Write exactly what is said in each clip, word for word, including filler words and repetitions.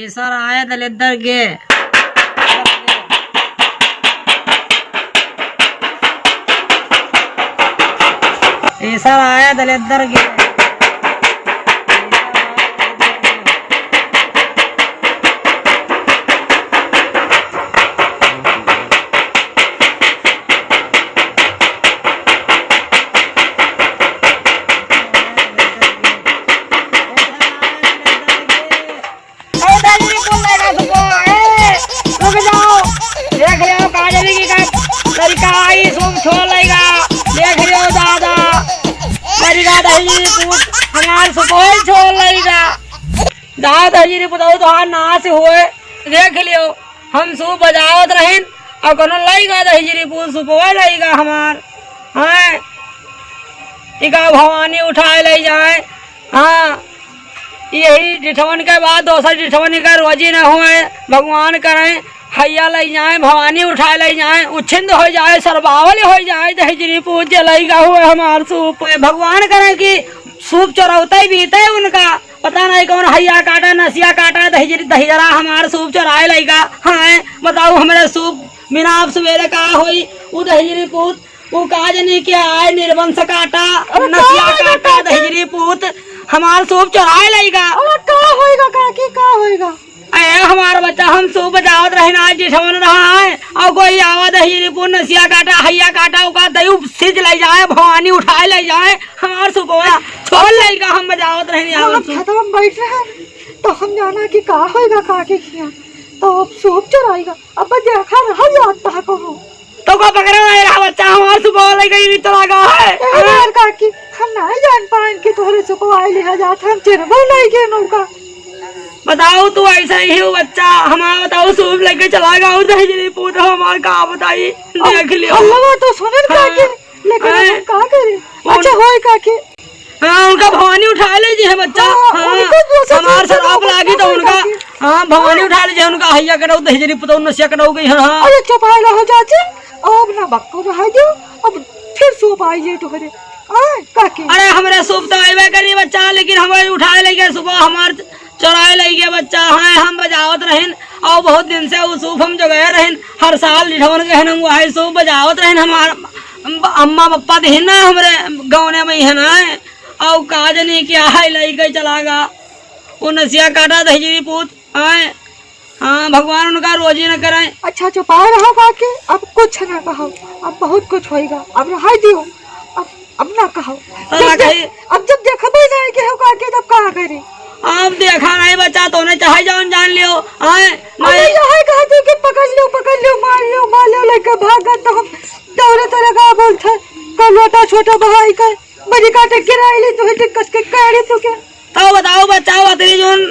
ई सर आए दलिद्दर के। ई सर आए दलिद्दर के। ए, दहिजरी पूत लइगा सुपवा, ए, रुक जाओ। देख लेव, का जानी की का तरीका आई, सूप छोड़ लइगा। देख लेव दादा, मरिगा दहिजरी पूत, हमार सुपवा छोड़ लइगा। जा दहिजरी पुतऊ, तोहार नाश होए। देख लेव, हम सूप बजावत रहिन, अउर कउनो लइगा दहिजरी पूत सुपवा लइगा हमार। हाँ, इका भवानी उठाए लइ जाए। हाँ, यही डिठवन के बाद दोसर डिठवन का रोजी न होए, भगवान करें, हइया लइ जाए, भवानी उठाए लइ जाए, उच्छिंद होइ जाए, सरबावल होइ जाए, दहिजरी पूत जे लइगा होए हमार सूप। भगवान करें कि सूप चोरौते बीते उनका, पता नहीं कउन हइया काटा, नसिया काटा, दहिजरी, दहिजरा हमार सूप चोराए लइगा। हाँ, बताऊ हमरे सूप बिना अब सुबेरे का होई, उ दहिजरी पूत उ का जानी क्या आए, निर्वंश काटा, अरे का नसिया होइगा काटा, काकी? दहिजरी पूत, हमार सूप चोराए लइगा। अरे का होइगा काकी, का होइगा? ए, हमार बच्चा, हम सूप बजावत रहिन, आज डिठवन रहा है, अउर कोई आवा दहिजरी पूत, नसिया काटा, हइया काटा, उका दयू सिज लइ जाए, भवानी उठाए लइ जाए, हमार सूपवा छोड़ लइगा, हम बजावत रहिन, हम आवा सूप। खेतवा में बैठ रहे हैं, तो हम जाना कि का होइगा काकी किया, तो अब सूप चोराइगा। अब देखा रहा जात तहा कउनो। तो का पकड़ा नहीं रहा बच्चा, हमार सुपवा लइके चला गा है। अरे यार काकी, हम नहीं जान पाएन कि तोहरे सुपवा लिहा जात, हम चिन्हबो नहीं के नौका। बताऊ तू ऐसा ही हो बच्चा, हमार बताऊ सूप लइके चला गा, अउर दहिजरी पूत हमार का बताई, देख लियो। अल्लाह तो सुनन हाँ। काकी, लेकिन हाँ। हम का करी? अच्छा होए काकी, हाँ, उनका भवानी उठाए लइ जइहैं बच्चा। हाँ, हाँ, उनका जो से हमार सूप सराप चढ़ाओ, लागी तो उनका, उनका। हाँ, भवानी हाँ। उठाए लइ जइहैं उनका, हइया कटाऊ, दहिजरी पुतऊ, नसिया कटाऊ गई, हाँ, हाँ। अरे चुपाए रहो चाची, अब ना बक्को रहा दो, अब फिर सूप आई है तोहरे। आए, काकी। अरे, हमरे सूप तो अइबे करी बच्चा, लेकिन हमें उठाए लइ गए सुपवा, हमार चोराए लइ गए बच्चा, हाँ, हम बजावत रहिन, अउर बहुत दिन से उ सूप हम जोगाए रहिन, हर साल डिठवन के हन, हम वही सूप बजावत रहिन, हमार अम्मा पप्पा दिहिन ना हमरे गौने में है ना, अउ का जानी क्या है लइके चला गा। उ नसिया काटा दहिजरी पूत, आए। हाँ, भगवान उनका रोजी न कराए। अच्छा, चुपाए रहो काकी, अब कुछ ना कहो, अब बहुत कुछ होइगा, अब रहाई दियो, अब, अब ना कहो। तो जब ना दे-, कही। अब जब देखबे नहीं के हो काकी, तब का करी? अब देखा नहीं बच्चा, तोने चाहे जौन जान लियो, आए। अरे नहीं। यही कहती कि पकड़ लियो, पकड़ लियो, मार लियो, मार लियो, लइके भागत तो हम दौड़े तोरे का बोलते, का लोटा छोटा बहाई के बड़ी काटे गिराइली, तोहे के कस के काढ़ी तू के। तब बताओ बच्चा, अतरी जौन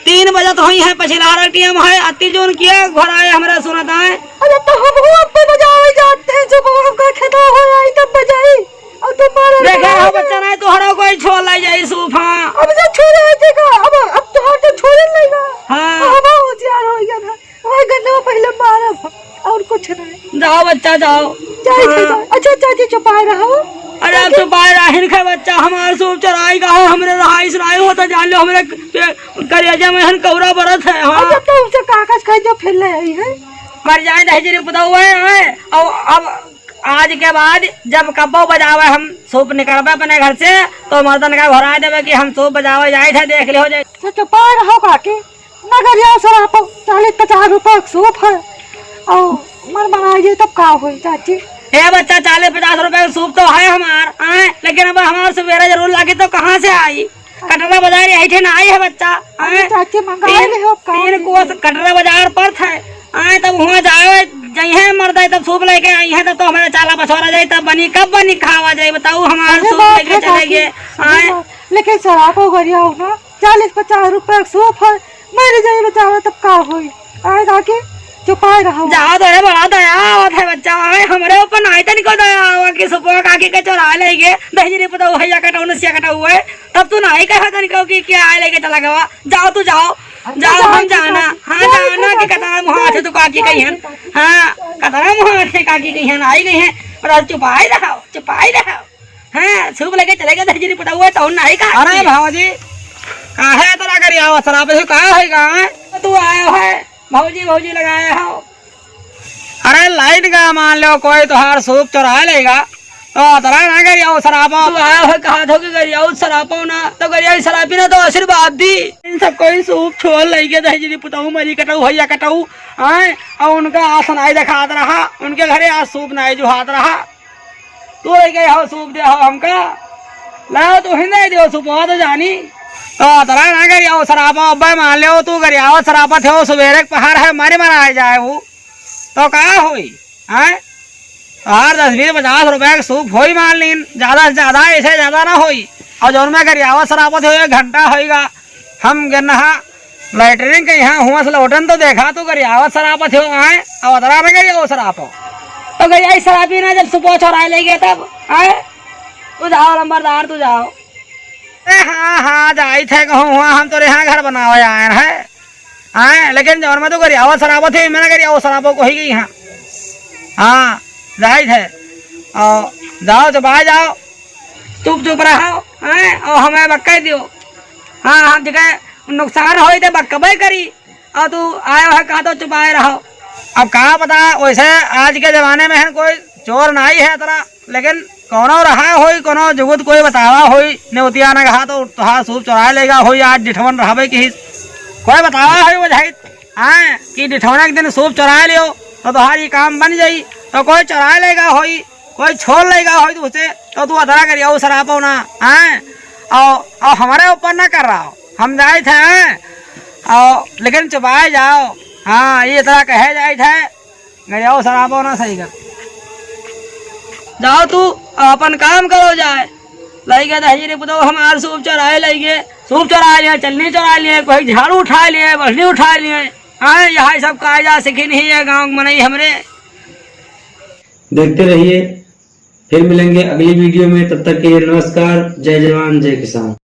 तीन बजत होइहैं, पछिलहरा टेम है, अतरी जौन किया घर आए हमरा सुनत आए। अरे तो हम हो अब बजावे जाते हैं, जब हमका खेता हो आई तब बजाई। अब तो मारा देखे लगा हो है। बच्चा, नहीं तोहरा कोई छोड़ लाई जाई सूफा। अब जो छोड़े है देखा, अब, अब तोहर तो छोड़े नहीं ना। हाँ। अब होशियार हो गया था। ओए गन्नवा पहिले मारब, अउर कुछ नहीं। जाओ बच्चा, जाओ। जाए थे, हाँ। जाए। अच्छा चाची, चुपाए रहो। अरे, अब चुपाए रहिन खे बच्चा, हमार सूप चोराई गा है, हमरे रहाइस रहाई होता, जान लो, हमरे पे-, करेजा में हन कौरा बरत है, हाँ। अच्छा, तो उनसे कागज कह जो फिर ले आई है। मर जाए दहिजरी पुतऊ है, हैं? अउ अब आज के बाद जब कब्बो बजावे हम सूप निकलबे अपने घर से, तो मर्दन का घोराए देवे कि हम सूप बजावे जाए थे, देख ले हो जाए। तो चुपाए रहो काकी। नगरिया सरापो, चालीस पचास रुपया के सूप है। अउ मन बनाइए तब का होई चाची? ए बच्चा, चालीस पचास रुपया के सूप तो है हमार, आए, लेकिन अब हमार सुबेरा जरूर लागी तो कहाँ से आई? कटरा बाजार यही ठे ना आई है बच्चा, अरे आए। चाची, मंगाए तीन, ले हो, का तीन नहीं? कोस कटरा बाजार पर थे, आए, तब हुआँ जाए, जइहैं मर्दे, तब सूप लइके आइहैं, तब तो हमारा चाला बछोरा जाई, तब बनी, कब बनी खावा जाई, बताऊ, हमार अरे सूप बाप लइके रे चले चाची, गए, अरे आए। बाप, लेकिन सरापो गरिया हो ना, चालीस पचास रुपया के सूप है, मर जाई बेचारा तब का होई? आए काकी, चुपाए रहो। जाओ तो रे, बड़ा दया आवत है बच्चा, आए हमरे ऊपर नाहीं तनिको दया आवा कि सुपवा काकी के चोराए लइ गए, दहिजरी पुतऊ हइया कटाऊ नसिया कटाऊ है, तब तू नाहीं कहा तनिको कि क्या आए लइके चला गवा। जाओ तू जाओ, अच्छा, जाओ जाओ हम तू जाना, काकी, हाँ जाओ तू जाना कि काकी, कतरा मुँह जाओ आथे तू काकी तू कहिहन, काकी। हाँ कतरा मुँह आथे काकी कहिहन, आई गइहैं, पर चुपाए रहो, चुपाए रहो। हाँ, सूप लइके चले गए, दहिजरी पुतऊ है, तउन नाहीं का। अरे भाजी, काहे इतना करी आवा, सरापे से का है, का है? तू आयो है, भौजी, भौजी लगाया हो। अरे लाइन का मान लो, कोई तोहार सूप चोराय लेगा, तो अतरा ना गरियाओ सरापो। तू आयो है, कहा थो कि गरियाओ सरापो ना, तो गरियाई सरापी ना, तो आशीर्वाद दी। इन सब कोई सूप छोल लइगे, दहिजरी पुतऊ मरी कटऊ, भैया कटऊ, आए, और उनका आस नाई देखात रहा, उनके घरे आज सूप नाई जुहात रहा। तू लइके हो सूप दे हो हमका, लाओ तू हिंदे दियो सूप हो तो जानी। तो अतरा ना गरियाओ सरापो, अब्बे मान लो तू गरियाओ सरापो थे, वो सुबेरे के पहाड़ है, मरी मराए जाए वो। तो का होई? हैं? तोहार दस बीस पचास रुपया के सूप होई मान लीन, ज्यादा से ज्यादा, ऐसे ज्यादा ना होई। और जौन में गरियावत सरापत हो, एक घंटा होइगा, हम गन्नहा लैट्रिन के यहाँ हुआ से लौटन तो देखा तू गरियावत सरापत हो, आए, और अतरा ना गरियावत सरापो। तो गरियाई सरापी ना, जब सुपो चोराए ले गए तब, आए, तू जाओ लंबरदार, तू जाओ। ए, हाँ, हाँ, जाई थे कहूँ हुआ, हम तोरे यहाँ घर बनावे आए हैं। हाँ, लेकिन जौन में तो गरियावत सरापत है, मैंने गरियावत सरापो को ही गई, हाँ। हाँ, जाहिर है। और जाओ, चुपाए जाओ। चुप, चुप रहो, हाँ, और हमें बक्का दियो। हाँ, हम जगह नुकसान होई तो बक्कबे करी, और तू आयो है, कहा तो चुपाए रहो। अब का पता, वैसे आज के जमाने में है कोई चोर नाई है इतना, लेकिन कौनो रहा होई, कौनो जुगुत कोई बतावा होई, नेवतिया न कहा तो तोहार सूप चोराए लेगा होई, आज डिठवन रहबे की कोई बतावा होई बुझाइत, हाँ, कि डिठवना के दिन सूप चोराए लियो, तो तोहार ई काम बन जाई, तो कोई चोराए लेगा होई, कोई छोल लेगा होई तुझसे, तो तू अतरा गरियाओ सरापो ना, हाँ, और, और हमारे ऊपर ना कर रहा हो, हम जाइत है, हाँ, और लेकिन चुपाए जाओ, हाँ, ये इतना कहे जाइत है, गरियाओ सरापो ना सही कर। जाओ तू, अपन काम करो जाए। लइगे दहिजरी पुतऊ हमार सूप चोराए लइगे, सूप चोराए लिए, चलनी चोराए लिए, कोई झाड़ू उठाए लिए, बढ़नी उठाए लिए। हाँ, यहाँ सब कायदा सीखी नहीं है गाँव के मनई हमरे। देखते रहिए, फिर मिलेंगे अगली वीडियो में। तब तक के लिए नमस्कार, जय जवान, जय किसान।